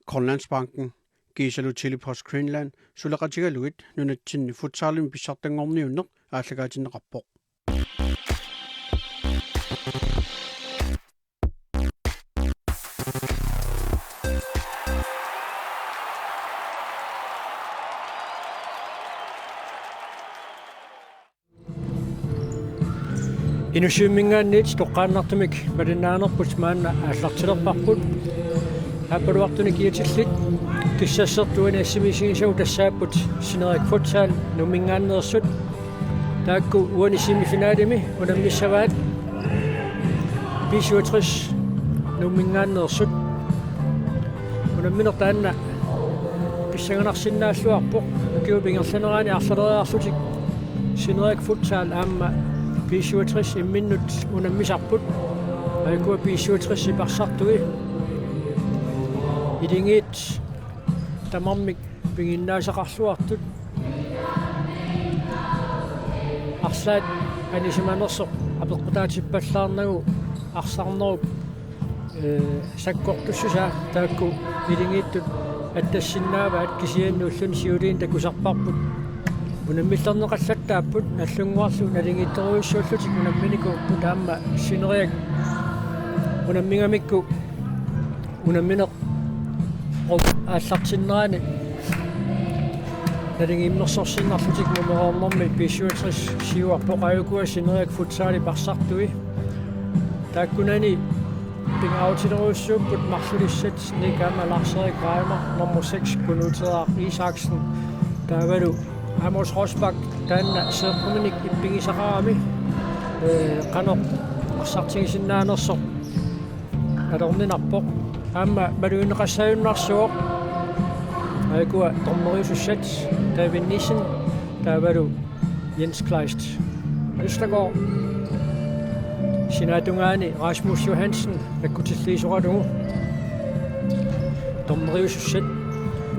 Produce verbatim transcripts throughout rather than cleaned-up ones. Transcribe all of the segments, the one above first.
Grønlandsbanken kiisalu Tele-Post Greenland suleqatigalugit nunatsinni futsalimi pissartanngorniunneq aallakaatinneqarpoq. Inussivimminngaanniit toqqaannartumik malinnaanerput maanna aallartilerparput. Aappaluartunik kiatillit kissassertut uani assimiisigisagut tassaapput Sinerik Futsal Nuumminngaanneersut. Taakku uani semifinalimi unammissavaat B syvogtres Nuumminngaanneersut. Unammineq taanna pissanganarsinnaalluarpoq. Ukiup ingerlanerani arlaleriarlutik Sinerik Futsal aamma B syvogtres imminnut unammisarput. Aajukua B syvogtres iparsartui ilingiit tamarmik piginnaasaqarluartut. Arlaat anisimanersoq apeqqutaatippallaarnagu arsarnerup, ee, sakkortussusaa taakku ilingiittut attassinnaavaat, kisianni ulluni siuliini takusarparput unammillerneqallattaapput. Nallunnguarlu naligiittorujussuullutik unamminikuupput aamma Sineriak unammigamikku unammineq aallartinnerani naligiimmersorsinnarlutik nummer B syvogtres siuarpoq. Aajukua Sineriak Futsal iparsartui. Taakkunani pingaarutilerujussuupput marlulissat Nick aamma Lars-Erik Reimer, nummer seks Kunuuteeraq Isaksen, taavalu Amos Rosbach, taanna seeqquminik ippigisaqarami, ee, qanoq arsartigisinnaanersoq atorninarpoq. Aamma malugineqassaajunnaarsuuvoq. Aajukua dommeriusussat David Nissen taavalu Jens Kleist Østergaard. Sinaatungaani Rasmus Johansen nakkutilliisoralugu dommeriusussat.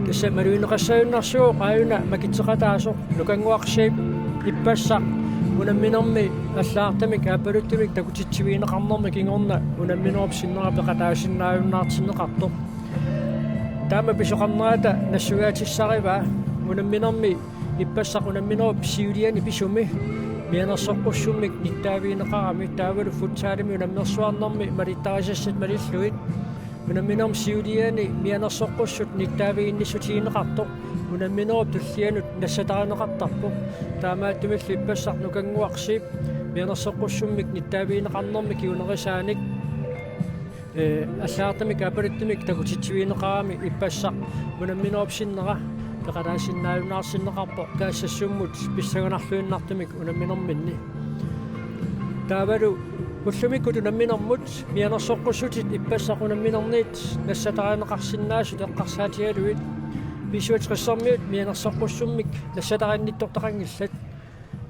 Tassa malugineqassaajunnaarsuuvoq aajuna makitseqataasoq. Nukannguaq Zeeb ippassaq unamminermi allagartamik aappaluttumik takutitsivigineqarnermi kingorna unamminerup sinnera peqataasinnaajunnaartinneqartoq. Taama pisoqarnerata nassuiaatissarivaa unamminermi ippassaq unamminerup siuliani pisumi mianersoqqussummik nittaavigineqarami taavalu futsalimi unammersuarnermi malittarisassat malillugit. Unamminermi siuliani mianersoqqussut nittaaviginnissutigineqartoq unamminerup tullianut nassatarineqartarpoq. Taamaattumillu ippassaq Nukannguaq Zeeb mianersoqqussummik nittaavigineqarnermi kingunerisaanik, ee, allagartamik aappaluttumik takutitsivigineqarami ippassaq unamminerup sinnera peqataasinnaajunnaarsinneqarpoq kaassassumut pissanganarluinnartumik unamminerminni. Taavalu ullumikkut unamminermut mianersoqqussutit ippassaq unamminerniit nassatarineqarsinnaasut eqqarsaatigalugit B syvogtres-ermiut mianersoqqussummik nassatarinnittortaqanngillat.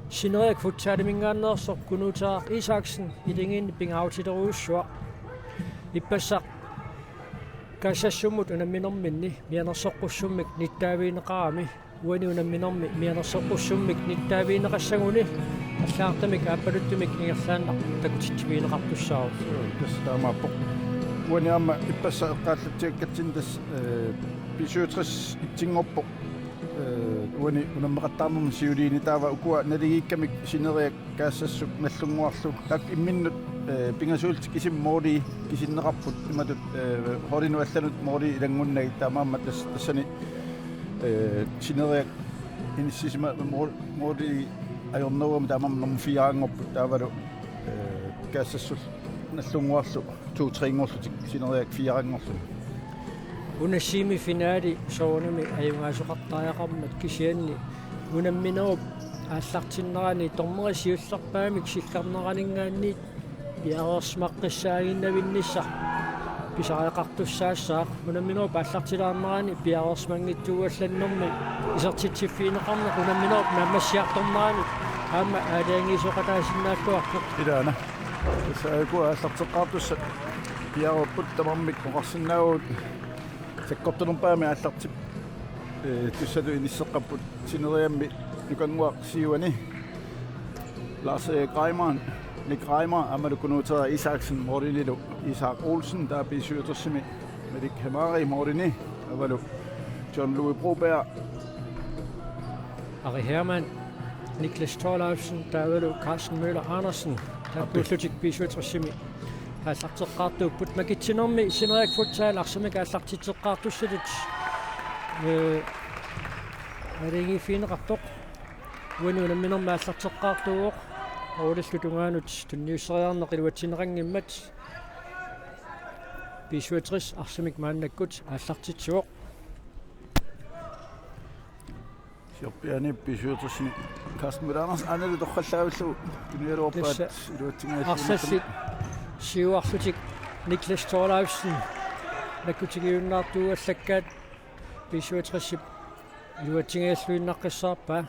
Sineriak Futsaliminngaanneersoq Kunuuteeraq Isaksen ilingiinni pingaarutilerujussuaq. Ippassaq kaassassumut unamminerminni mianersoqqussummik nittaavigineqarami. Uani unamminermi mianersoqqussummik nittaavigineqassaguni allagartamik aappaluttumik ingerlaannaq takutitsivigineqartussaavoq. Tassa taamaappoq. Uani aamma ippassaq eqqaallatsigakkatsinni tassa, ee, B syvogtres etsinngorpoq. Ee, uani unammeqattaarnermi siuliini taava ukua naligiikkamik Sineriak, Kaassassuk, Nallunnguarlu. Taakku imminnut, ee, pingasuullutik kisimik mooli kisinneqarput imatut, ee, holdinut allanut mooli ilanngunnagit, taamaammat tas-, tassani, ee, Sineriak inissisima mool-, mooli ajornerugami taamaammat nummer fire-nngorput taavalu, ee, Kaassassullu Nallunnguarlu to-tre-nngorlutik, Sineriak fire-nngorluni. Una semifinali soorunami ajugaasoqartariaqarmat kisianni unamminerup aallartinnerani dommeri siullerpaamik sillerneraninngaanniit piareersimaqqissaaginnavinnissaq pisariaqartussaassaaq. Unamminerup aallartilaarnerani piareersimanngitsuugallannermi isertitsiffigineqarneq unamminerup naammassiartornerani aamma aalajangiisoqataasinnaalluarpoq. Ilaana. Tassa aajukua aallarteqqaartussat piareerput tamarmik oqarsinnaavagut sakkortunerpaamik aallartip-, ee, tussatut inisseqqapput Sineriammi Nukannguaq syvani. Lars Erik Reimer, Nick Reimer, aammalu Kunuuteeraq Isaksen moolinilu Isak Olsen, taava B syvogtresimi Malik Hemari moolini, Taavalu John Louis Broberg. Ari Hermann, Niklas Thorleifsen, taavalu Carsten Møller Andersen. Taakkuullutik B syvogtresimi aallarteqqaartuupput. Makitsinermi Sineriak Futsal arsamik aallartitseqqaartussatut, ee, aalajangiiffigineqarpoq. Uani unamminermi aallarteqqaartuuvoq. Oorullu tungaanut tunniusseriarneq iluatsinneqanngimmat. B syvogtres arsamik maannakkut aallartitsivoq. Siorpiaani B syvogtresimi Carsten Møller Andersen aanalu torrallaavillugu tunigaluarpaat. Tassa iluatsinngilluinnartumik. Arsallit siuarlutik Niklas Thorleifsen nakkutigiunnaartuuallakkaat B syvogtresip iluatsinngilluinnaqqissaarpaa.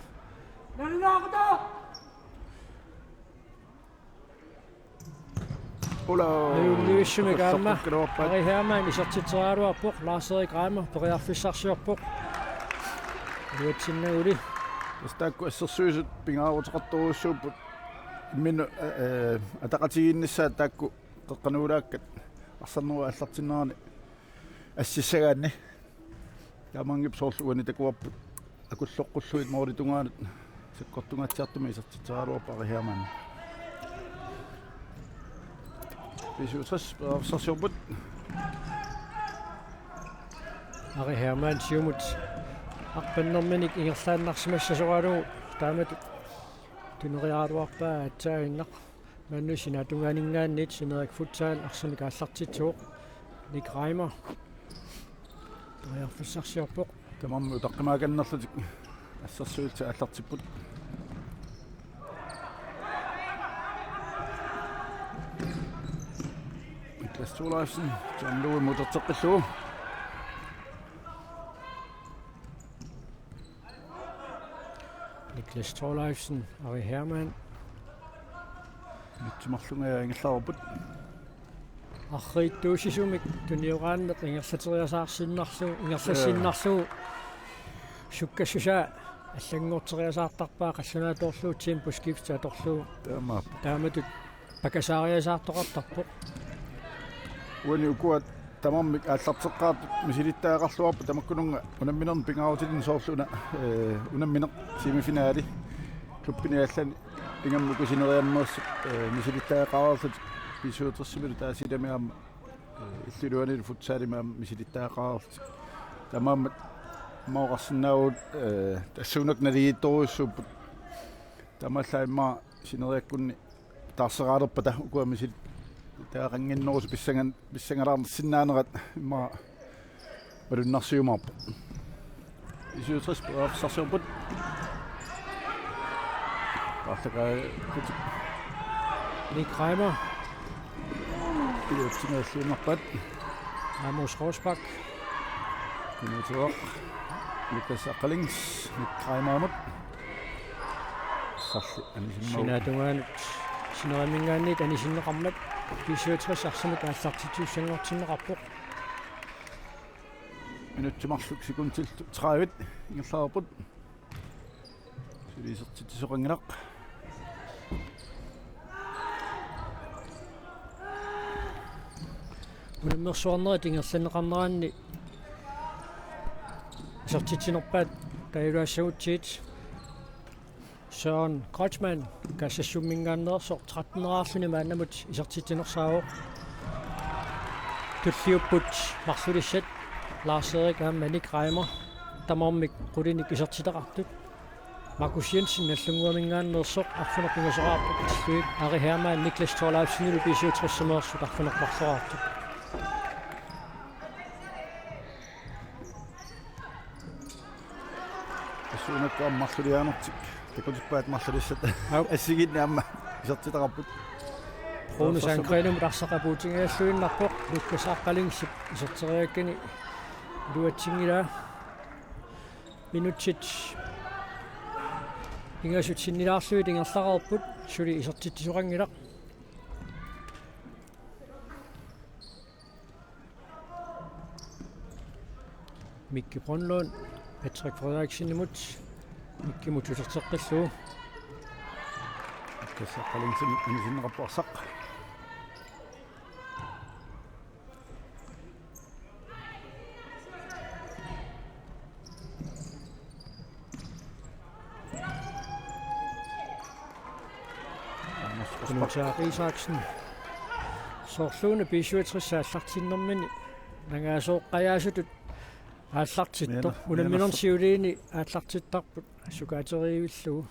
Ula. Ajunngivissumik aamma. Takussaqqiluarpat. Ari Hermann isertitseriaraluarpoq, Lars Erik Reimer periarfissarsiorpoq. Iluatsinnaguli. Tassa taakku assersuisut pingaaruteqartorujussuupput. Imminut, ee, ee, ataqatigiinnissaat taakku qeqqanuulaakkat arsarnerup aallartinnerani assissagaanni. Taamaanngippat soorlu uani takuarput akulloqqullugit mooritungaanut sakkortungaatsiartumik isertitseriaraluarpoq Ari Hermann. B syvogtres periarfissarsiorput. Ari Hermann siumut arpannerminik ingerlaannarsimassasoralugu taamatut tuneriaraluarpaa aatsaaginnaq. Maanna sinaatungaaninngaanniit Sineriak Futsal arsamik aallartitsivoq. Nick Reimer periarfissarsiorpoq. Tamarmik utaqqimaakannerlutik assersuillutik aallartipput. Niklas Thorleifsen, John Louis muterteqqillugu. Niklas Thorleifsen, Ari Hermann. Iluatsit marlunngajat ingerlareerput. Arriitsuussisumik tunioraanneq ingerlateriasaarsinnarlugu, ingerlassinnarlugu. Sukkassusaa allanngorteriasaartarpaa qallunaatoorlugu temposkifte atorlugu. Taamaappoq. Taamatut pakasaariasaartoqartarpoq. Uani ukua tamarmik aallarteqqaartut misilittagaqarluarput tamakkununnga unamminermi pingaarutilinnik soorlu una, ee, unammineq semifinali klubbini allani pingaarnermut uku sineriammeersut, ee, misilittagaqareerlutik B syvogtresimilu Tasiilami aamma, ee, illup iluanilu futsalimi aamma misilittagaqareerlutik. Taamaammat immaqa oqarsinnaavugut, ee, tassuunakkut naligiittorujussuupput. Taamaallaat immaqa sineriakkunni taarseraalerpata ukua misilittagaqannginnerusut pissangan-, pissangalaarsinnaanerat immaqa malunnarsiumaarpoq. B syvogtres periarfissarsiorput. Paarlakaakutik. Nick Reimer. Iluatsinngilluinnarpaat. Amos Rosbach. Kunuutuaq. Lukas Aqalings. Nick Reimerimut. Arsarli anisimmagu. Sinaatungaanut sineriamminngaanniit anisinneqarmat B syvogtres arsamik aallartitsissanngortinneqarpoq. Minutsit marluk sekundit tredive ingerlareerput. Suli isertitsisoqanngilaq. Unammersuarnerit ingerlanneqarneranni isertitsinerpaat taajulaassagutsigit. Søren Kreutzmann Kaassassumminngaanneersoq tretten-eraarluni maannamut isertitsinersaavoq. Tulliupput marlulissat Lars Erik aamma Nick Reimer tamarmik qulinik isertitaqartut. Markus Jensen Nagdlunguaminngaanneersoq arfineq-pingasoraarpoq, tillugit Ari Hermann Niklas Thorleifsenilu B syvogtres-imeersut arfineq-marloraartut. Tassuunakkut aamma marluliaanertik takutippaat marlulissat. Aap. Assigiinneq aamma isertitaqarput. Rune Sandgrenimut arsaq apuutinngilluinnarpoq, Lukas Aqalingsip iserteriakkani iluatsinngilaa. Minutsit pingasut sinnilaarlugit ingerlareerput, suli isertitsisoqanngilaq. Mikki Brønlund, Patrick Frederiksenimut, Mikkimut uterteqqillugu. Tassa Aqalingsimut anisinneqarpoq arsaq. Jaak Isaksen. Soorluuna B syvogtres aallartinnermini nangaasooqqajaasutut aallartittoq. Miana-, unamminermi mianersoq siuliini aallartittarput sukaateriivillugu.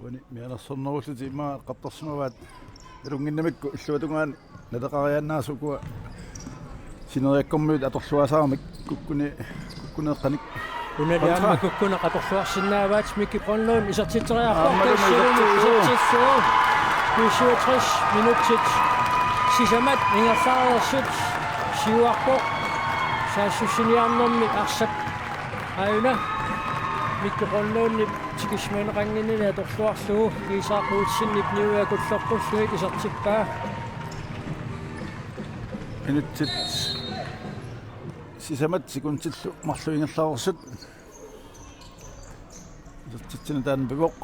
Uani mianersornerullutik immaqa eqqartorsimavaat nalunnginnamikku illuatungaani naleqariaannaasut ukua sineriakkormiut atorluaasaaramik kukkuni-, kukkuneeqqanik. Unali aamma kontra. Kukkuneq atorluarsinnaavaat. Mikki Brønlund isertitseriarpoq. Aamma tassalumi isertitsillugu. Isertitsillugu. B syvogtres minutsit sisamat ingerlareersut siuarpoq. Saassussiniarnermi arsap aajuna Mikki Brønlundip tikisimaneqannginnini atorluarlugu Isak Olsenip niuertut kullerpullugit isertippaa. Minutsit sisamat sekundillu marluk ingerlareersut. Isertitsineq taanna pivoq.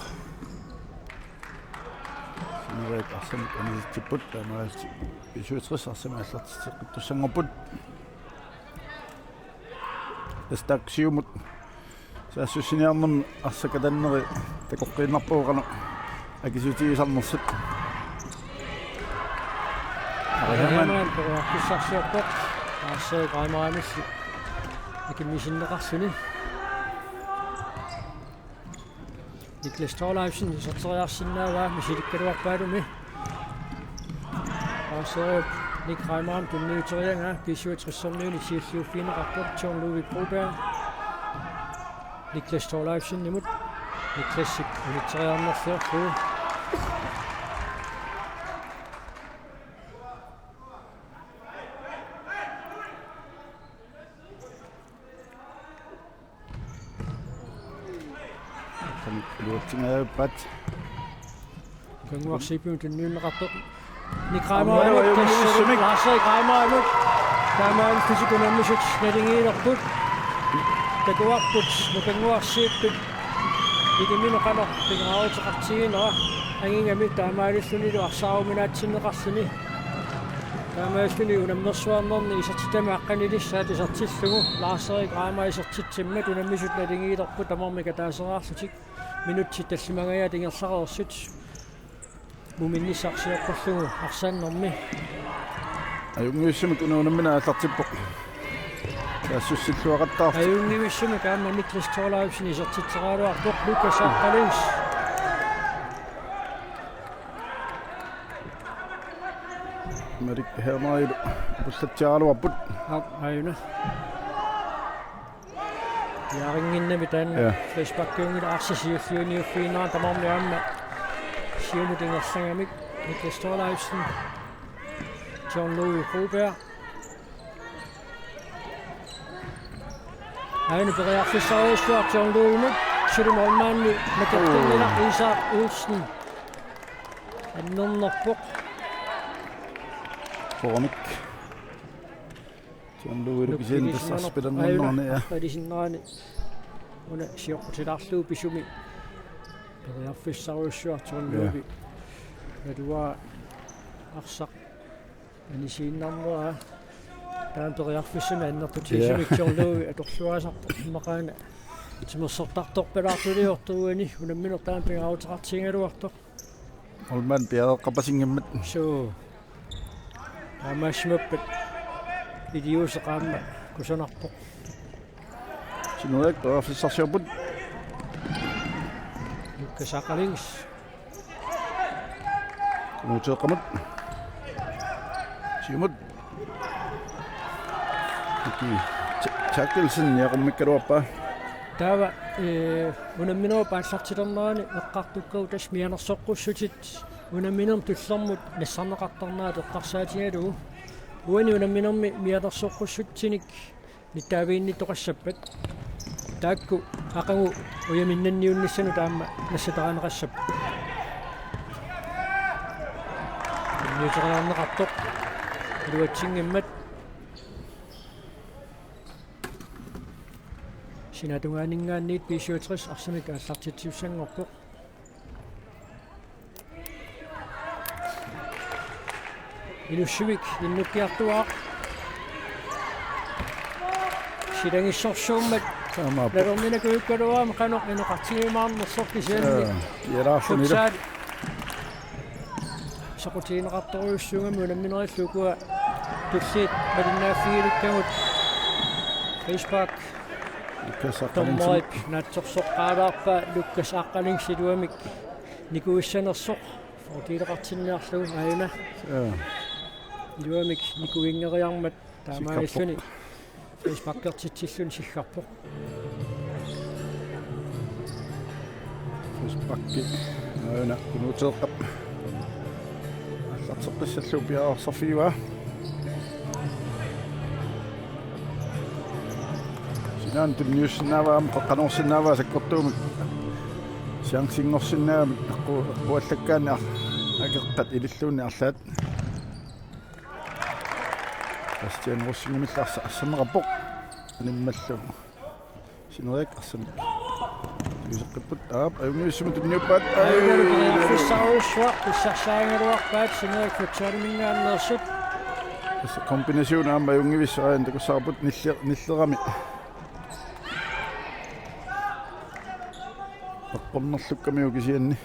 Sineriak arsamik aniatitsipput, taamaalillutik B syvogtres arsamik aallartitseqqittussanngorput. Tassa taakku siumut saassussiniarnermi arsaq katanneri takoqqiinnarpagut qanoq akisutigisarnersut. Aajuna periarfissarsiorpoq. Arsaq Reimerimilli akimmisinneqarluni. Niklas Thorleifsen iserteriarsinnaavaa misilikkaluarpaalumi. Arsaq Nick Reimerimip tunniuteriaraa B syvogtres-ermiunit siulliuffigineqarpoq John Ludvig Broberg. Niklas Thorleifsenimut. Niklasip unitseriarnerfiorlugu. Tanik luatsingajappaa. Nukanguarsiipimut tunniunneqartoq. Nick Reimerimut. Aamma tassalu ajunngivissumik. Lars-Erik Reimerimut. Taamaalillutik unammisut naligiilerput. Takuarput Nukanguarsiippit iliminut qanoq pingaaruteqartiginera angigami taamaalillunilu arsaaruminaatsinneqarluni. Taamaalilluni unammersuarnerni isertitami aqqanilissaat isertillugu Lars-Erik Reimer isertitsimmat unammisut naligiilerput tamarmik ataaseraarlutik. Minutsit tallimangajaat ingerlareersut. Muminnissaq siorpullugu arsaannermi. Ajunngivissumik una unammineq aallartippoq. Saassussilluaqattaartoq. Ajunngivissumik aamma Niklas Thorleifsen isertitseriaraluarpoq. Lukas Aqqalings. Malik Hermarilu pullatsiaraluarput. Aap, aajuna. Piaarinnginnami taanna. Ja. Frisparkiunngilaq arsaq siulliuniuffigineraa tamarmi aamma siumut ingerlagamik. Niklas Thorleifsen. John Ludvig Broberg. Aajuna periarfissarujussuaq John Ludvigimut. Suli målmandi nakattunnginnaq. Oo. Isak Olsen annernerpoq. Formik. John Ludvig kisianni tassa arsaat pilanngornerani, ja. Arpalisinnerani una sioqqutilaarlugu pisumi. Periarfissarujussuaq John Ludvig. Ja. Naluara arsaq anisiinnarnera. Taanna periarfissamik annertutigisumik, ja, John Ludvig atorluaasarpoq immaqaana timersortartorpalaartuliortoq uani unammineq taanna pingaaruteqartigigaluartoq. Målmand piareeqqapasinngimmat. Suu. Taamaassimappat iliuuseq aamma kusanarpoq. Sineriak periarfissarsiorput. Lukas Aqqalings. Unuuteeqqamut. Siumut. Miki Ch-, Therkelsen niaqummikkaluarpaa. Taava, ee, unamminerup aallartilernerani eqqartukkagut tassa mianersoqqussutit unamminermi tullermut nassarneqartarnerat eqqarsaatigalugu. Uani unamminermi mianersoqqussutsinik nittaaviginnittoqassappat. Taakku aqagu ujaminnanniunnissanut aamma nassatarineqassappat. Tunniuteriarneqartoq. Iluatsinngimmat. Sinaatungaaninngaanniit B syvogtres arsamik aallartitsissanngorpoq. Inussivik innukkiartuaaq. Silagissorsuummat. Taamaappoq. Nalorninakujukkaluarami qanoq inoqartigiumaarnersoq kisianni. Ee, pialaarlunilu. Futsal. Soqutigineqartorujussuugami unamminerillu ukua tulliit malinnaaffigilikkagut. Frispark. Lukas Aqqaling. Dommerip naatsorsoqqaalaarpaa Lukas Aqqaling iluamik nikuissanersoq. Fordeeleqartinniarlugu aajuna. Ja. Iluamik nikuinngeriarmat taamaalilluni. Frisparkertitsilluni siggarpoq. Frisparki aajuna Kunuuteeqqap aallarteqqissallugu piareersarfigaa. Sinaani tunniussinnaavaa aamma qeqqanoorsinnaavaa sakkortuumik. Chancingorsinnaammat eqqu-, eqquallakkaanni ar-, akeqqat ililluunniit arlaat. Bastian Rosingimilli arsa-, arsammeqarpoq. Animmallu. Sineriak arsamik. Tuiseqqipput, aap, ajunngivissumik tunniuppaat. Aajuna periarfissarujussuaq, pissarsaagaluarpaat Sineriak futsaliminngaanneersut. Tassa kombination aamma ajunngivissoq aajuna takussavarput nille-, nillerami. Eqqornerlukkamiuk kisianni.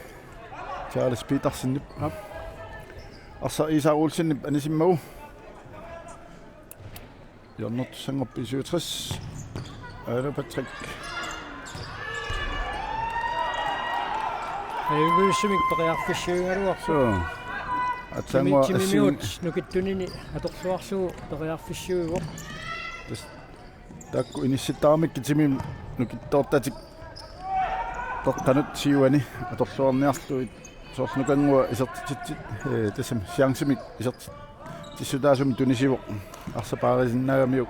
Charles Petersenip, aap. Arsaq Isak Olsenip anisimmagu. Hjørnertussanngorpoq B syvogtres. Aajuna Patrick. Ajunngivissummik periarfissiigaluarpoq. Suu. Aatsaannguaq Timi-, Timimiut assing- nukittunini atorluarlugu periarfissiivoq. Tas-, taakku inissittaramikku timimik nukittoortatik qeqqanut siuani atorluarniarlugit. Soorlu nukannguaq isertitsit, ee, tassami chancemik isertitsissutaasumik tunisivoq. Arsaq paarisinnaagamiuk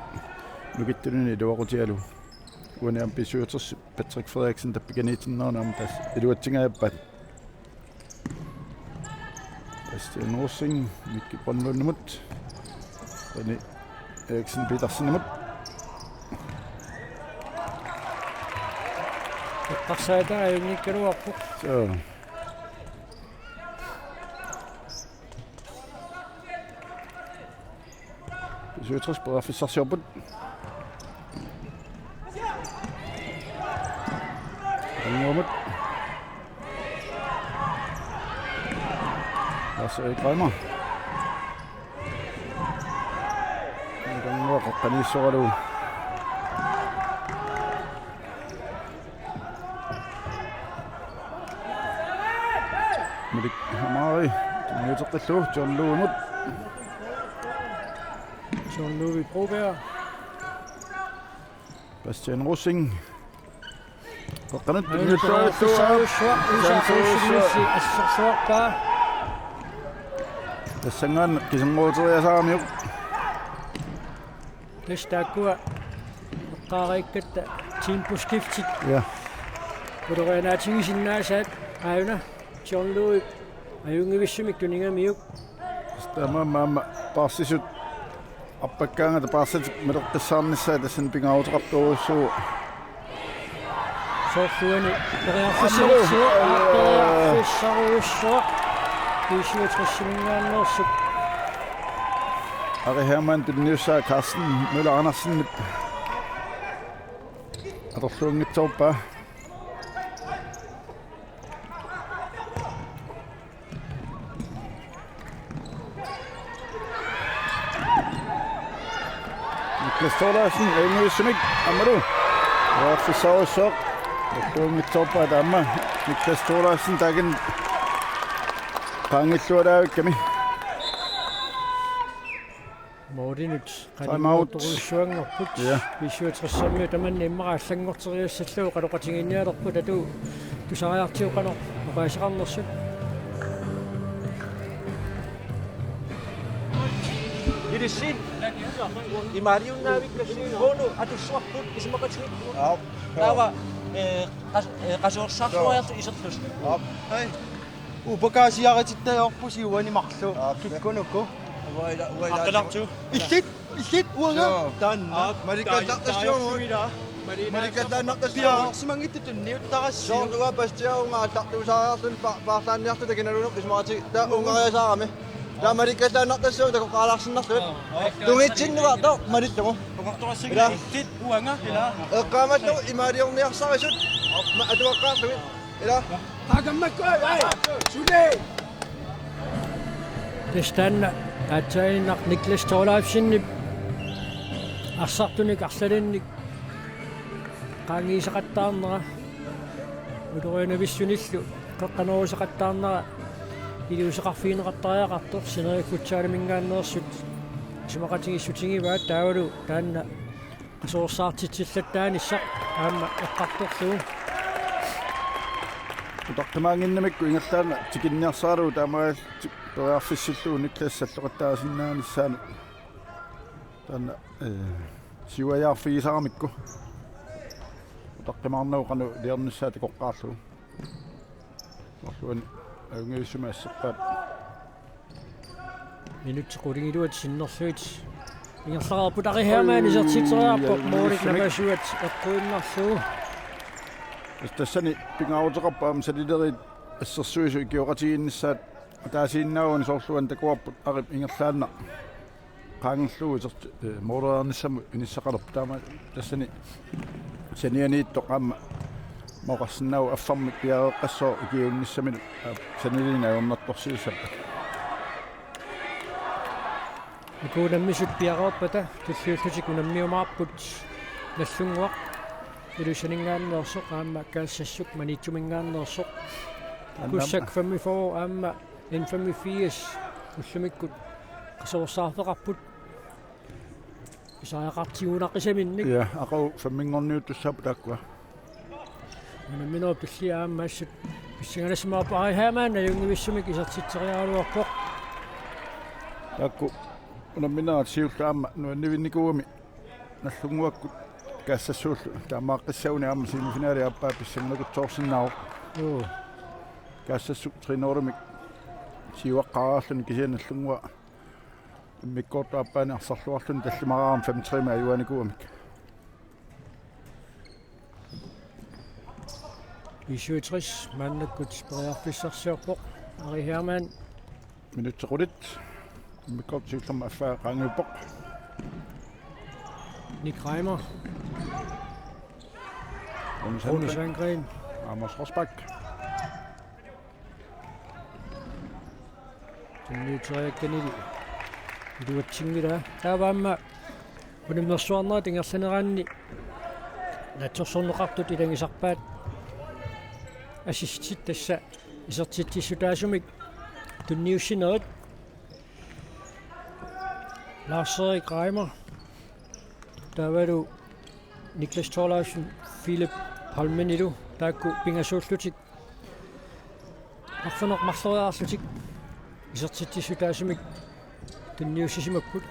nukittunini iluaqutigalugu. Uani aamma B syvogtres Patrick Frederiksen tappikaniitinneranut aamma tassa iluatsingajappaa. Bastian Rosing, Mikki Brønlundimut. René Eriksen Petersenimut. Eqqarsaata ajunngikkaluarpoq. Suu. B syvogtres periarfissarsiorput. Angumut. Lars Erik Reimer. Angumut qeqqaniissoralugu. Malik Hamari, tunniuteqqillugu, John Lundimut. John Ludvig Broberg. Bastian Rosing. Qeqqanut tunniuteqqillugu. Isak Olsen assersuarpaa. Tassanngaannaq kiserngoruteriasaaramiuk. Tassa taakkua eqqaariikkatta temposkiftit. Ja. Ulorianaatigisinnaasaat aajuna John Ludvig ajunngivissumik tunigamiuk. Taamaammat aamma paarsisut arpakkaangata paarsatik maleqqissaarnissaat tassani pingaaruteqartorujussuuvoq. Soorluani periarfissarujussuaq, aap, periarfissarujussuaq. B syvogtres-iminngaanneersut. Ari Hermann tunniussaa Carsten Møller Andersenip atorluanngitsoorpaa. Niklas Thorleifsen, ajunngivissumik, aammalu. Periarfissarujussuaq. Atorluanngitsoorpaa taama. Niklas Thorleifsen taakani qaanngillualaavikkami. Målinut. Time out. Qaninngortorujussuanngorput. Ja. B syvogtres-imiut tamanna immaqa allanngorteriassallugu qaloqatigiinnialerput, atu tusariartigu qanoq oqaaseqarnersut. Ilissi. Imaaliunnaavikkassi uunga atussuarput isumaqatigiipput. Aap. Taava, ee, qas-, ee, qasuersaarluariarlugu iserlusi. Aap. Hej. Upakaasiaritittajoorpusi uani marluk. Aap. Kikkunuku. Uaila, uaila. Aqqalartu. Illit, illit uanga. Joo. Taanna. Aap. Malikkallartassuugut. Taanna. Malikkallaannartassuugut. Piareersimanngitsutut tunniuttarassi. Soorlu uanga Bastianip uunga aallartuusaariarluni pa-, paarlaanniarluta kinaluunniit isumaqatigiit. Taava uungariasaarami. Taava malikkallaannartassuugut takoqqaalaarsinnarlugit. Aap. Tungitsinnuartoq malillugu. Oqartoqassanngilaq. Ila. Illit uanga ila. Eqqaamallugu imaaliorniarsarisut. Ma-, atuaqqaarlugit. Ila. Takammakku, ai, suli. Taanna aatsaannaq Niklas Thorleifsenip arsartunik arlalinnik qaangiiseqattaarnera, ulorianavissunillu qeqqanooruseqattaarnera iliuuseqarfigineqartariaqartoq, Sineriak Futsaliminngaanneersut isumaqatigiissutigivaat, taavalu taanna qasuersaartitsillattaanissaq aamma eqqartorlugu. Utaqqimaannginnamikku ingerlaannaq tikinniarsaralugu taamaalillutik periarfissillugu Niklas salloqittaasinnaanissaanut. Taanna, eh, siuajaarfigisaramikku. Utaqqimaarnagu qanoq iliornissaa takoqqaarlugu. Marluani ajunngivissumik asserpaat. Minutsit qulingiluat sinnerlugit ingerlareerput. Ari Hermann isertitseriarpoq, ui, ui, målit ui, napasuat eqquinnarlugu. Tassani pingaaruteqarpoq aamma salileriit assersuisut ikioqatigiinnissaat ataasiinnaaguni, soorlu uani takuarput Arip ingerlaannaq qaangerlugu iserti-, eh, målereernissamut inissaqalerpoq, taama tassani sanianiittoq aamma oqarsinnaavoq affarmik piareeqqassooq ikiuunnissaminut, aa, saniliineq ajornartorsiussappat. Uku unammisut piareerpata tulliullutik unammiumaarput Nagdlunguaq Ilulissaninngaanneersoq aamma Kaassassuk Maniitsuminngaanneersoq. Aamma Kussak femogfyrre aamma N femogfirs ullumikkut qasuersaarfeqarput. Pisariaqartigunaqisaminnik. Ja, aqagu femminngorniuttussaapput taakkua. Unamminerup tullia aamma assut pissanganassaaq, Ari Hermann ajunngivissumik isertitseriaraluarpoq. Taakku unamminerat siulleq aamma nuannivinnikuugami Nagdlunguakkut Kaassassuullu. Taamaaqqissaguni aamma semifinali aappaa pissanganakutsoorsinnaavoq. Juu. Kaassassut tre nul-imik siuaqqaarluni kisianni Nagdlunguaq immikkoortup aappaani arsarluarluni tallimaraarami fem tre-mik ajugaanikuugamik. B syvogtres maannakkut periarfissarsiorpoq. Ari Hermann. Minutsit qulit. Immikkoortoq siullermik affaa qaangiuppoq. Nick Reimer. Rune Sandgreen. Rune Sandgreen. Amos Rosbach. Tunniuteriakkanilu iluatsinngilaa. Taava aamma unammersuarnerit ingerlaneraanni naatsorsorneqartut ilagisarpaat assistit, tassa isertitsissutaasumik tunniussinerit. Lars-Erik Reimer taavalu Niklas Thorleifsen, Philip Holmenilu taakku pingasuullutik arfineq-marloriarlutik isertitsissutaasumik tunniussisimapput.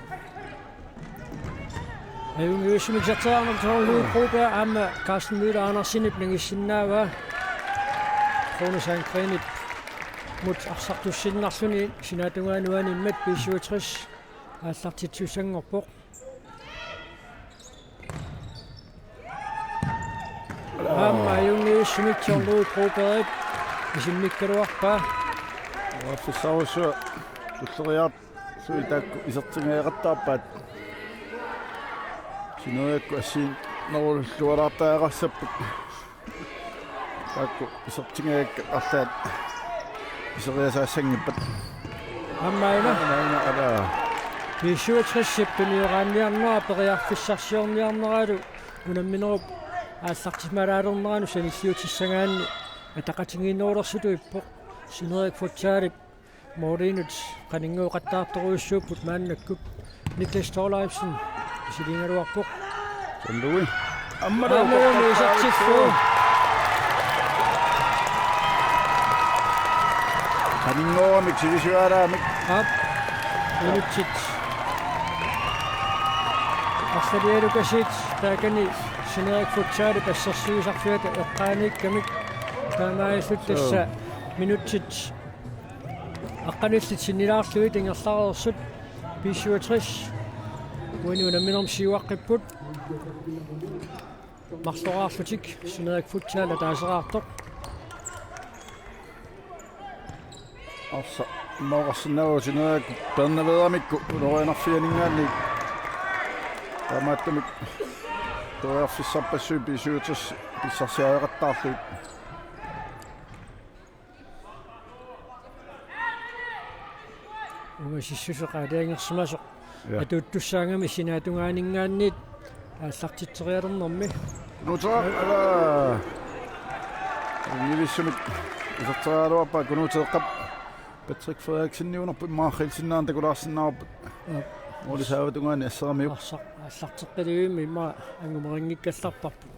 Ajunngivissumik iserteriarneq Torluuk Broberg aamma Carsten Møller Andersenip nangissinnaavaa. Rune Sandgreenimut arsartussinnarluni sinaatungaanut animmat B syvogtres aallartittussanngorpoq. Aamma ajunngivissumik John Louis Brobergip isimmikkaluarpaa. Periarfissarujussuaq tulleriiaartut taakku isertingajaaqattaarpaat. Sineriakkut assigiinnerullualaartariaqassapput. Taakku isertingajak-, arlaat iseriasaassanngippat. Aamma aana. Aana, aana, ala. B syvogtres-ip tunioraanniarnera periarfissarsiorniarneralu unamminerup aallartissimalaalernerani sanilliutissagaanni ataqatigiinnerulersutut ippoq. Sineriak Futsalip måliinut qaninngooqattaartorujussuupput maannakkut. Niklas Thorleifsen isiliigaluarpoq. Sandui. Aamma Aamma Jonni isertillugu. Qaninngooramik sivisuaalaamik. Aap. Minutsit arlalialukaasiit taakani Sineriak Futsalip assersuisarfiata eqqaaniikkamik. Taamaalillutik tassa minutsit aqqanillit sinnilaarlugit ingerlareersut. B syvogtres uani unamminermi siuaqqipput. Marloraarlutik Sineriak Futsal ataaseraartoq. Arsaq immaqa oqarsinnaavoq Sineriak peernaveeramikku ulorianarfianinngaanniit. Taamaattumik periarfissarpassuit B syvogtres pissarsiariaqattaarlugit. Sissuseq aalajangersimasoq. Ja. Atuuttussaagami sinaatungaaninngaanniit aallartitserialernermi. Nuta, ala. Nivissumik iserteriaraluarpaa Kunuuteeqqap. Patrick Frederiksen niunerput immaqa aqqilsinnaanera takulaarsinnaavarput. Ja. Mooli saavat tungaani asseramiuk. Arsaq aallarteqqilivimmi immaqa angumeqanngikkallarparput.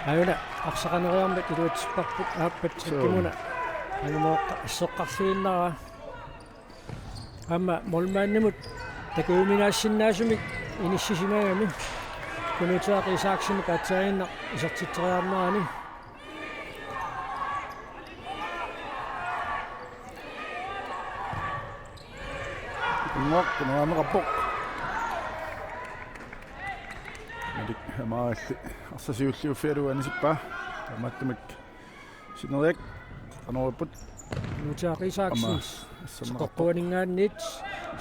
Aajuna arsaqaneriarmat iluatsipparput aappat. Suu. Kimuna angumeqqa isseqqarluinnarpaa. Aamma målmandimut takujuminaassinnaasumik inissisimagami Kunuuteeq Isaksenip aatsaannguaq isertitseriarnerani. Inngork nuanneqarpoq. Malik Hamarilli arsaq siulliuffigalugu anisippaa. Taamaattumik sineriak qanoq ipput. Kunuuteeq Isaksen. Aamma asserneqarpoq. Teqeqquaninngaanniit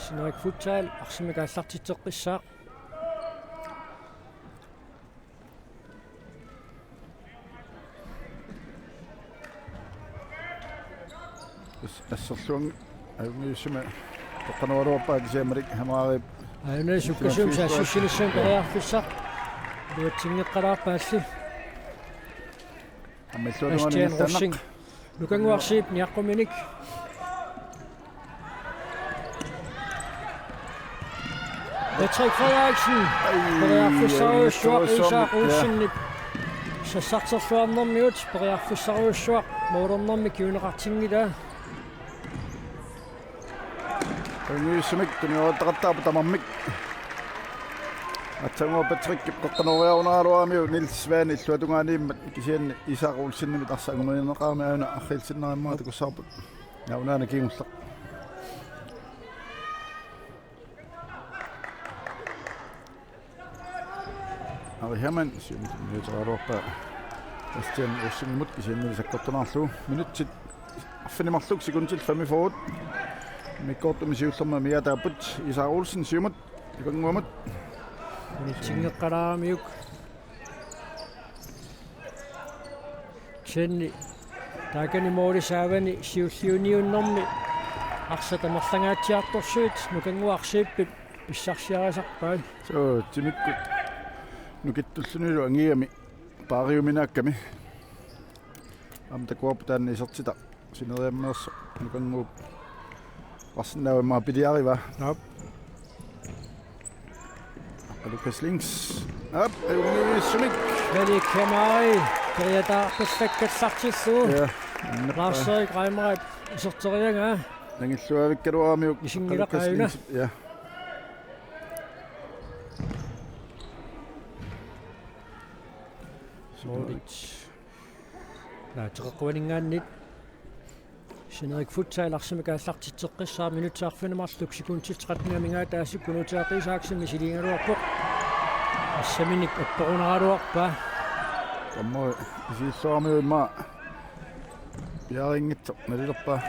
Sineriak Futsal arsamik aallartitseqqissaaq. As-, asserluan ajunngivissumik toqqanerugaluarpaa kisianni Malik Hamarip. Aajuna sukkasuumik saassussinissamut periarfissaq. Iluatsinngeqqalaarpaalli. Aamma illuatungaani Bastian Rosing. Nukannguaq Zeeb niaqquminik. Patrick Frederiksen. Ai, periarfissarujussuaq, ai, Isak Olsenip sassarterluarnermigut periarfissarujussuaq, målernermik kinguneqartinngilaa. Ajunngivissumik tuniortaqattaarput tamarmik. Aatsaannguaq Patrickip qeqqanooriarunaraluaramiuk Niels Svane illuatungaaniimmat kisianni Isak Olsenimit arsaq angumeriarneqarami aajuna aqqilsinnaarammaa takussavarput. Ja, unaana kingulleq. Ari Hermann, siumut niuteraluarpaa Bastian Rosingimut kisiannili sakkortunaarlugu. Minutsit arfineq-marluk, sekundit femogfyrre. Immikkoortumi siullermi amigaataapput. Isak Olsen siumut, Nukannguamut. Unitsinngeqqalaaramiuk. Kisianni taakani måli saavani siulliuniunnermi arsaq tamarlangaatsiartorsuit Nukannguaq Zeebip pissarsiarisarpaat. Suu, timikkut nukittullunilu angigami paariuminaakkami. Aamma takuarput taanna isertitaq sineriammeersoq Nukannguup. Arsinnaavimmaa piliarivaa. Aap. Aqqa Lukas Lings. Aap, ajunngivissumik. Malik Hamari periataarpallakkallartillugu. Ja, annappa. Lars-Erik Reimerip iserteriagaa. Nangilluavikkaluaramiuk. Isinngilaq Aqqa Lukas aajuna. Lings. Ja. Målit. Naa, teqeqquaninngaanniit Sineriak Futsal arsamik aallartitseqqissaaq, minutsit arfineq-marluk, sekundit tretten amigaataasut, Kunuuteeq Isaksen misiliigaluarpoq. Assaminik apperunaraluarpaa. Tammui isiilluarmiu immaqa piareerinngitsoq nalilerpaa.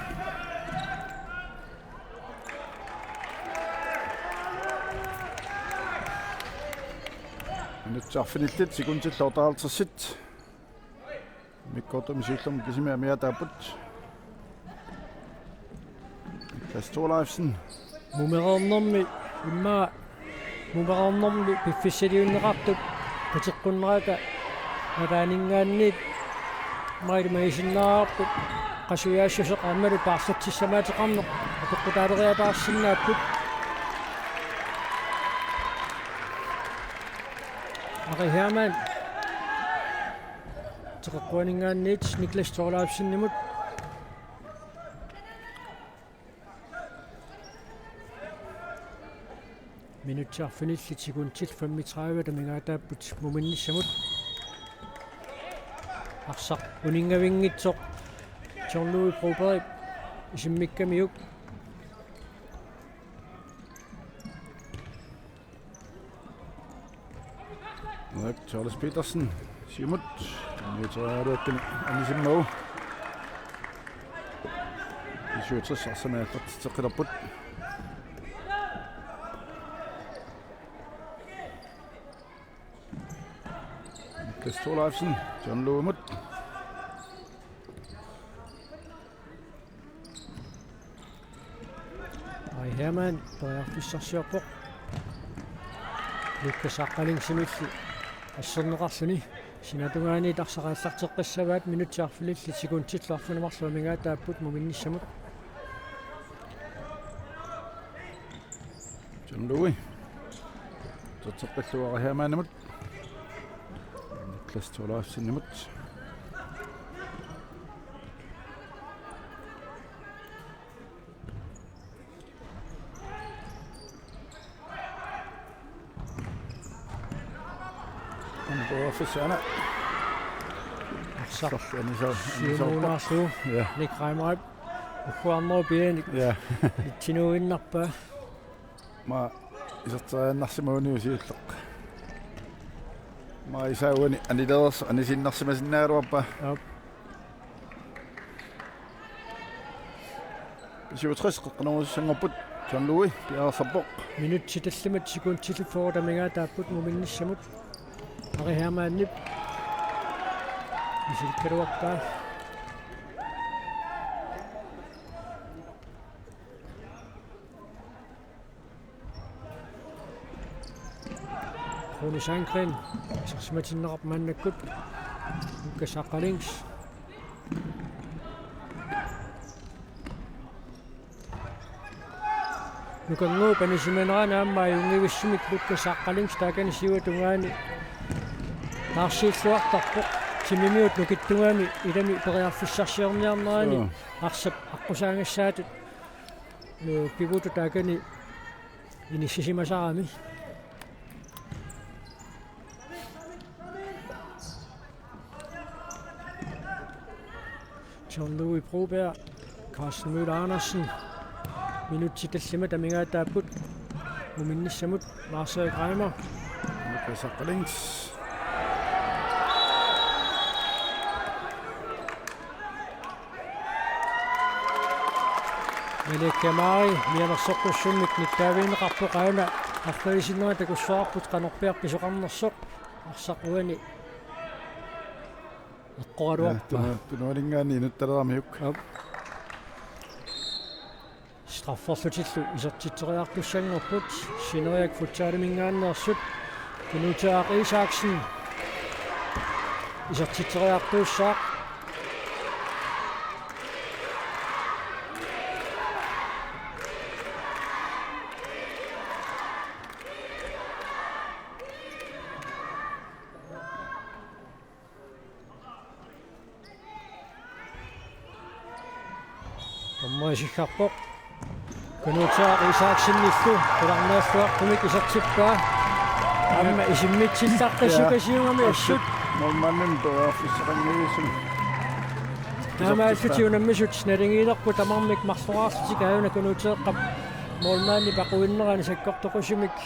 Minutsit arfinillit, sekundit otteoghalvtreds. Immikkoortumi siullermi kisimi amigaataapput. Niklas Thorleifsen. Mumereernermi, immaqa mumereernermi piffissaliunneqartup kateqqunnerata nalaaninngaanniit maili magisinnaavarput, qasujaassuseq aammalu paarlatsissamaateqarneq apeqqutaaleriataarsinnaapput. Ari Hermann. Teqeqquaninngaanniit Niklas Thorleifsenimut. Minutsit arfinillit, sekundit femogtredive amigaataapput muminnissamut. Arsaq uninngavinngitsoq John Louis Broberg isimmikkamiuk. Ulrik Charles Petersen, siumut, niuteraluakkani anisimmagu. B syvogtres arsamik aallartitseqqilerput. Niklas Thorleifsen, John Louimut. Aamma periarfissarsiorpoq. Lukas Aqqalingsimilli asserneqarluni. Sinatungaani tarsaqaallarteqqissavaat, minutsit arfinilinni sekundillu arfineq-marluk amigaataapput muminnissamut. John Louis. Terteqqillugu Ari Hermannimut. Niklas Thorleifsenimut. Aamma periarfissaq una. Arsaq. Arsaq, anisau-, siumuunaarlugu. Ja. Nick Reimer. Ukkuarnerup pianik. Ja. Itsinuinnarpaa. Aamma iserteriiaannarsimaguniuk siulleq. Aamma isaaguani anilereersoq anisiinnarsimasinnaagaluarpaa. Aap. B syvogtres qeqqanoorusussanngorput, John Louis piareersarpoq. Minutsit tallimat sekundillu fyrre amigaataapput muminnissamut. Ari Hermannip misilikkaluarpaa. Rune Sandgren, isersimatinneqarpoq maannakkut. Lukas Aqqalings. Nukannguup anisimanerani aamma ajunngivissumik Lukas Aqqalings taakani siuatungaani taarsiilluartarpoq. Timimiut nukittugami ilami periarfissarsiorniarnerani. Joo. Arsap aqqusaagassaatut. Ee, pivotut taakani inissisimasarami. John Louis Broberg, Carsten Møller Andersen. Minutsit tallimat amigaataapput muminnissamut. Lars Erik Reimer. Lukas Aqqalings. Malik Kemari, mianersoqqussummik nittaavigineqarpoq, aana arfagisinnera takussavarput qanorpiaq pisoqarnersoq. Arsaq uani eqqoraluarpaa. Ja, tunu-, tunuaninngaanniit inuttaleramiuk. Aap. Strafferlutillu isertitseriartussanngorput, Sineriak futsaliminngaanneersut, Kunuutaaq Isaksen isertitseriartuussaaq. Dommeri isikkarpoq. Kunuutaaq Isaksenillu qularnaarluartumik isertippaa. Aamma isimmitsillaqqissukasiugami assut. Målmandimut periarfissaqanngivissumik. Taamaallutik unammisut naligiilerput tamarmik marloriarlutik, aajuna Kunuuteeqqap målmandip aquinnerani sakkortoqisumik.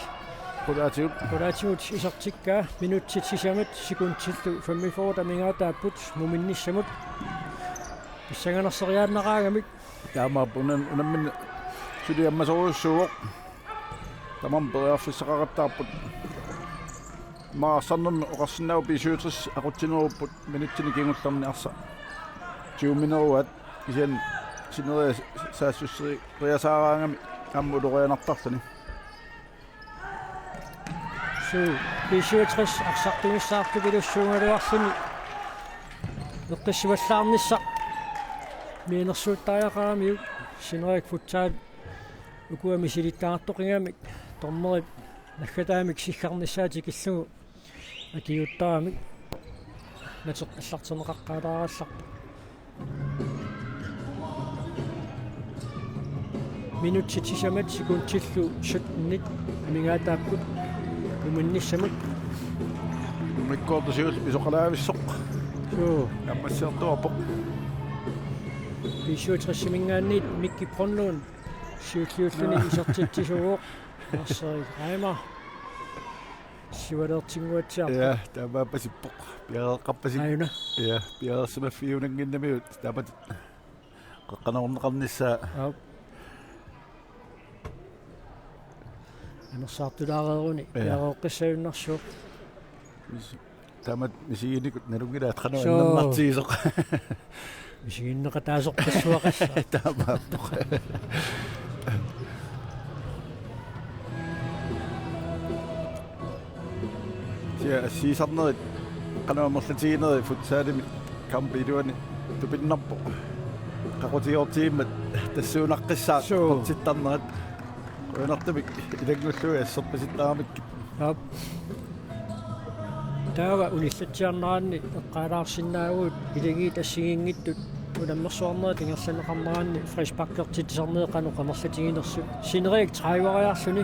Qulaatigut. Qulaatigut isertikkaa, minutsit sisamat sekundillu femogfyrre amigaataapput muminnissamut. Pissanganarsereernaqaagamik. Taamaappoq, unan-, unammineq suli ammasorujussuuvoq. Tamarmik periarfissaqaqattaarput. Aamma arsarnermi oqarsinnaavoq B syvogtres aqutsinerupput minutsini kingullerni arsaq tyvemineruaat, kisianni sineriak saassusseriasaaraangami aamma ulorianartarluni. Suu, B syvogtres arsartugissaartupilussuugaluarluni eqqissivallaarnissaq mianersuuttariaqaramiuk. Sineriak Futsal ukua misilittagartoqigamik dommerip naggataamik siggarnissaa tikillugu akiuuttaramik. Nateq allarterneqaqqaalaarallarpoq. Minutsit sisamat sekundillu syttenit amigaataapput muminnissamut. Immikkoortoq siulleq pisoqalaavissoq. Suu. Ammassiartuarpoq. B syvogtres-iminngaanniit Mikki Brønlund siulliulluni isertitsisuuvoq. Lars Erik Reimer. Siualertinnguatsiarpoq. Ja, taamaappasippoq. Piareeqqappasippoq. Aajuna. Ja, piareersimaffigininnginnamiuk. Taamatut qeqqanukarneqarnissaa. Aap. Anersaartulaareeruni. Ja. Piareeqqissagunarsuuvoq. Mis-, taamatut misiginikut nalunngilaat qanoq. Suu. Annernartigisoq. Misiginneqataasorpassuaqassaaq. Taamaappoq. Ja, assiisarnerit qanoq amerlatiginerit futsalimi kampip iluani tupinnarpoq. Qaqutigoortigimmat tassuunaqqissaaq. Suu. Eqqortittarnerat. Qujanartumik ilanngullugit asserpasittaramikkit. Aap. Taava unillatsiarneranni eqqaalaarsinnaavugut, ilagiit assigiinngitsut unammersuarnerit ingerlanneqarneranni frisparkertitsisarnerit qanoq amerlatiginersut. Sineriak tredive-riarluni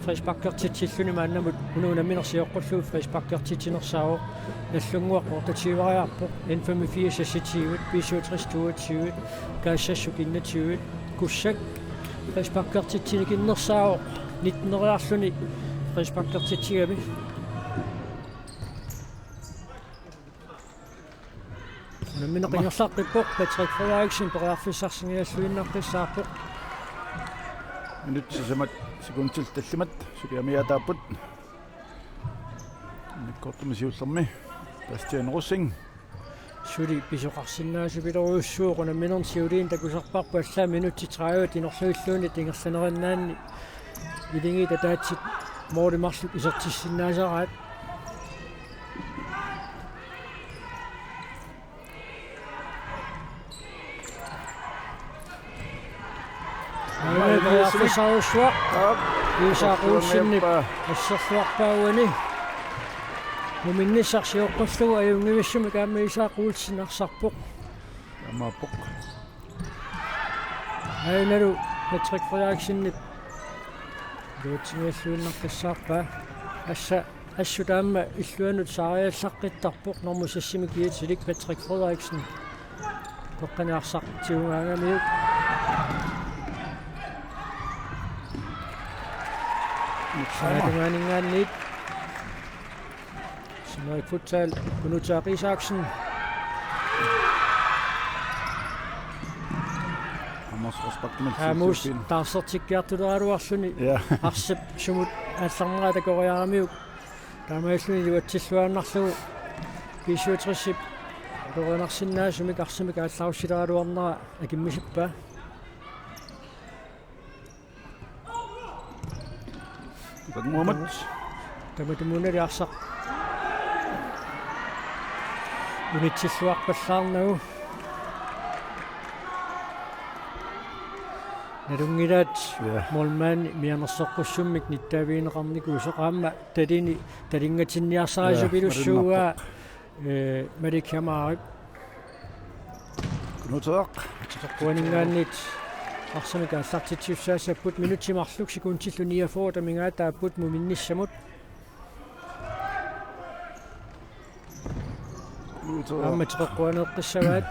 frisparkertitsilluni maannamut una unammineq sioqqullugu frisparkertitsinersaavoq. Nagdlunguaq otteogtyve-riarpoq, N femogfirs seksogtyve, B syvogtres toogtyve, Kaassassuk enogtyve, Kussak frisparkertitsinik innersaavoq, nitten-eriarluni frisparkertitsigami. Unammineq ingerlaqqippoq, Patrick Frederiksen periarfissarsinngialluinnaqqissaarpoq. Minutsit sisamat sekundit tallimat suli amigaataapput. Immikkoortumi siullermi Bastian Rosing. Suli pisoqarsinnaasupilorujussuuvoq, unamminermi siuliini takusarparput, allaat minutsit tredive inorluilluunniit ingerlanerinnaanni ilagiit ataatsit måli marluk isertissinnaasaraat. Aamma periarfissarujussuaq. Aap. Isak Olsenip assersuarpaa uani. Muminnissaq sioqqullugu ajunngivissumik aamma Isak Olsen arsarpoq. Imaappoq. Aajuna Patrick Frederiksenip iluatsinngilluinnaqqissaarpaa. Assa assut aamma illuanut saariallaqqittarpoq, normu seksimik kiatilik Patrick Frederiksen. Toqqani arsaq tigugaangamiuk. Sanatungaaninngaanniit. Sineriak Futsal, Kunuuteaq Isaksen. Amos Rosbachimik Amos siusiin. Taarsertikkiartuleraluarluni. Ja. Arsap sumut aallarneraa takoriaramiuk. Taamaalilluni iluatsilluaannarlugu B syvogtresip atoreernarsinnaasumik arsamik aallarussileraluarnera akimmisippaa. Tamatumuuna. Tamatumuunali arsaq unitsilluarpallaarnagu. Nalunngilaat. Ja. Målmandi mianersoqqussummik nittaavigineqarnikuusoq, aamma talini, talingatinniarsarisupilussuuaa. Ja, malunnarpoq. Ee, Malik Jamarip. Kunuuteaq. Ateqarpuaninngaanniit arsamik aallartitsissaassapput, minutsit marluk sekundillu niogfyrre amigaataapput Muminnissamut. Kunuuteaq. Aamma ateqarpuaneeqqissavaat.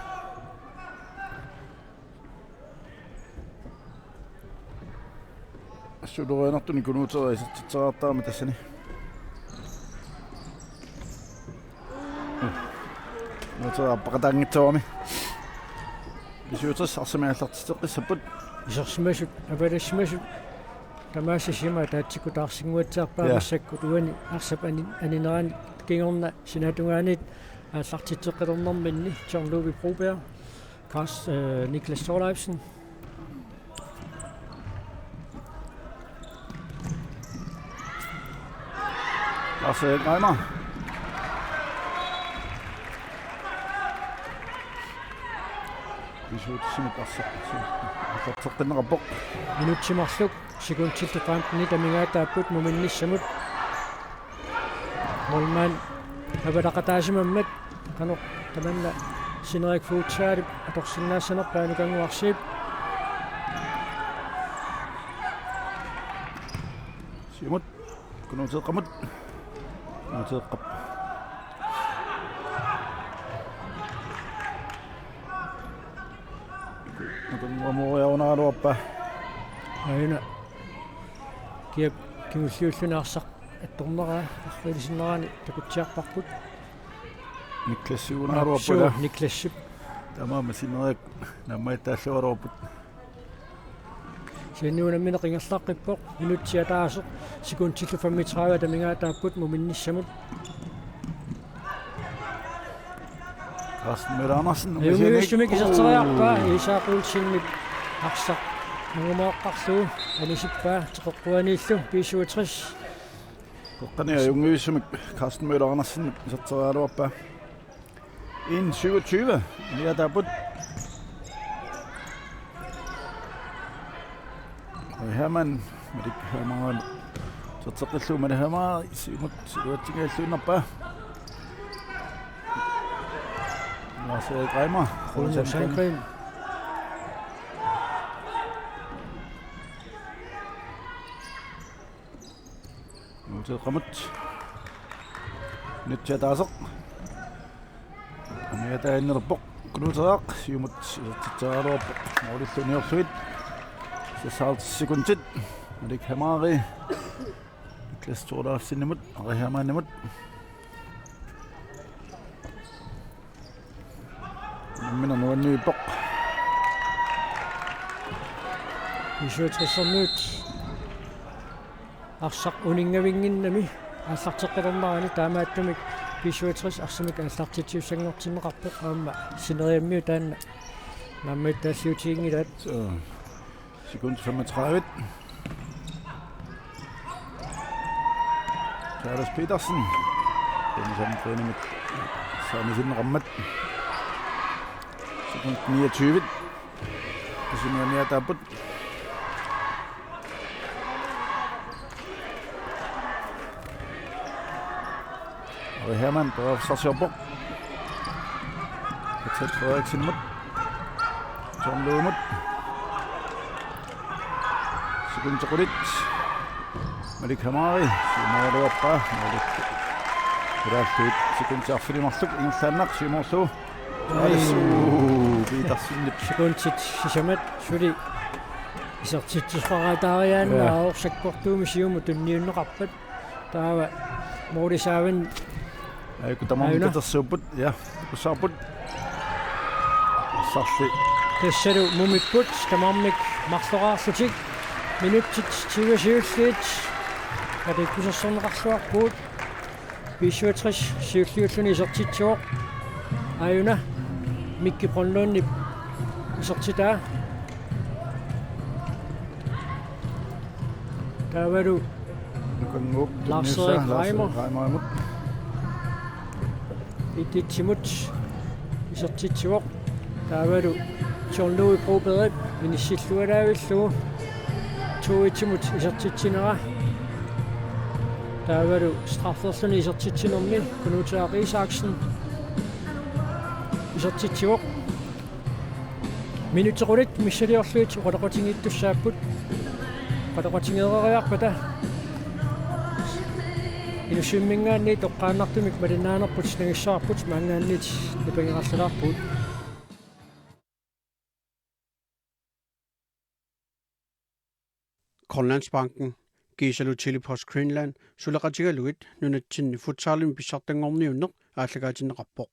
Assut ulorianartunik Kunuuteeraq isertitseriartarami tassani. Kunuuteeraq appaqataanngitsoorami. B syvogtres arsamik aallartitseqqissapput. Isersimasut, avalassimasut. Tamaasa sima ataatsikkut taarsinnguatsiarpaa. Ja. Massakkut uani arsap ani-, aninerani kingorna sinaatungaaniit aallartitseqqilernerminni John Ludvig Broberg. Kas-, øh, Niklas Thorleifsen. Lars Erik Reimer. Visuutsimut arsa-, arsaatseqqinneqarpoq. Minutsit marluk sekundillu femten amigaataapput Muminnissamut. Målmand avalaqataasimammat qanoq tamanna Sineriak Futsalip atorsinnaassanerpaa Nuka Nguarsiip. Siumut. Kunuuteeqqamut. Kunuuteeqqap. Nuka Nguarsiup mooriarunaraluarpaa. Aajuna. Kiap kingulliulluni arsaq attorneraa, arriilisinneraani takutsiarparput. Niklasiunaruappoq. Suu, ila. Niklasip. Taamaammat Sineriak naammagittaalluaraluarput. Kisianni unammineq ingerlaqqippoq, minutsit ataaseq, sekundillu femogtredive amigaataapput Muminnissamut. Carsten Møller Andersen, ajunngivissumik iserteriarpaa, Isak Olsenip arsaq angumooqqarlugu anisippaa, ateqarpuaniillu B syvogtres. Toqqani ajunngivissumik Carsten Møller Andersen iserteriaraluarpaa. En syvogtyve. Amiataapput. Hermann, Malik Hermann. Iserteqqillugu Malik Hermann, siumut iluatsinngilluinnarpaa. Lars Erik Reimer. Rune Sandgren. Nuuteeqqamut. Nutsi ataaseq. Amiataaginnarpoq. Kunuuteeraq. Siumut isertitseriaraluarpoq. Målillu uniorlugit. Seksoghalvtreds sekundit. Malik Hamari. Niklas Thorleifsenimut. Ari Hermannimut. Unammineq nuanniippoq. B syvogtressermiut arsaq uninngavinnginnami aallarteqqilernarani, taamaattumik B syvogtres arsamik aallartitsisussanngortinneqarpoq, aamma sineriammiut taanna naammagittaalliutiginngilaat. Så. Sekund femogtredive. Charles Petersen. Petersen Petersen. Saamisinneqarmat. Sekund niogtyve. Pisiniamiataapput. Ari Hermann periarfissarsiorpoq. Patrick Frederiksenimut. John Løvemut. Sekundit qulit. Malik Hamari. Siumoriaraluarpaa. Malik. Pulaarluit sekundit arfineq-marluk ingerlaannaq siumorlugu. Ai. Uu, Petersenip. Sekundit sisamat suli isertitsisoqaraataariaannaa. Ja. Arsaq sakkortuumik siumut tunniunneqarpat. Taava målip saavanni. Ajuku tamarmik. Aajuna. Katersuupput, ja, takussavarput. Arsarli. Tassalu mumipput, tamarmik marloraarlutik. Minutsit tyve siulliit. Katikkusersorneqarluarpugut. B syvogtres siulliulluni isertitsivoq. Aajuna Mikki Brønlundip isertitaa. Taavalu Nukannguup Lars Erik tunniussaa, Lars Reimer. Erik Reimerimut. Ititsimut isertitsivoq. Taavalu John Louis Brobergip inissillualaavillugu to-etsimut isertitsinera. Taavalu strafferluni isertitsinermi Kunuuteaq Isaksen isertitsivoq. Minutsit qulit missiliorlugit oqaloqatigiittussaapput. Oqaloqatigeeriarpata Inussivimminngaanniit toqqaannartumik malinnaanerput nangissavarput, maanngaanniit nipangerallalaarpugut. Grønlandsbanken kiisalu Tele-Post Greenland suleqatigalugit nunatsinni futsalimi pissartanngorniunneq aallakaatinneqarpoq.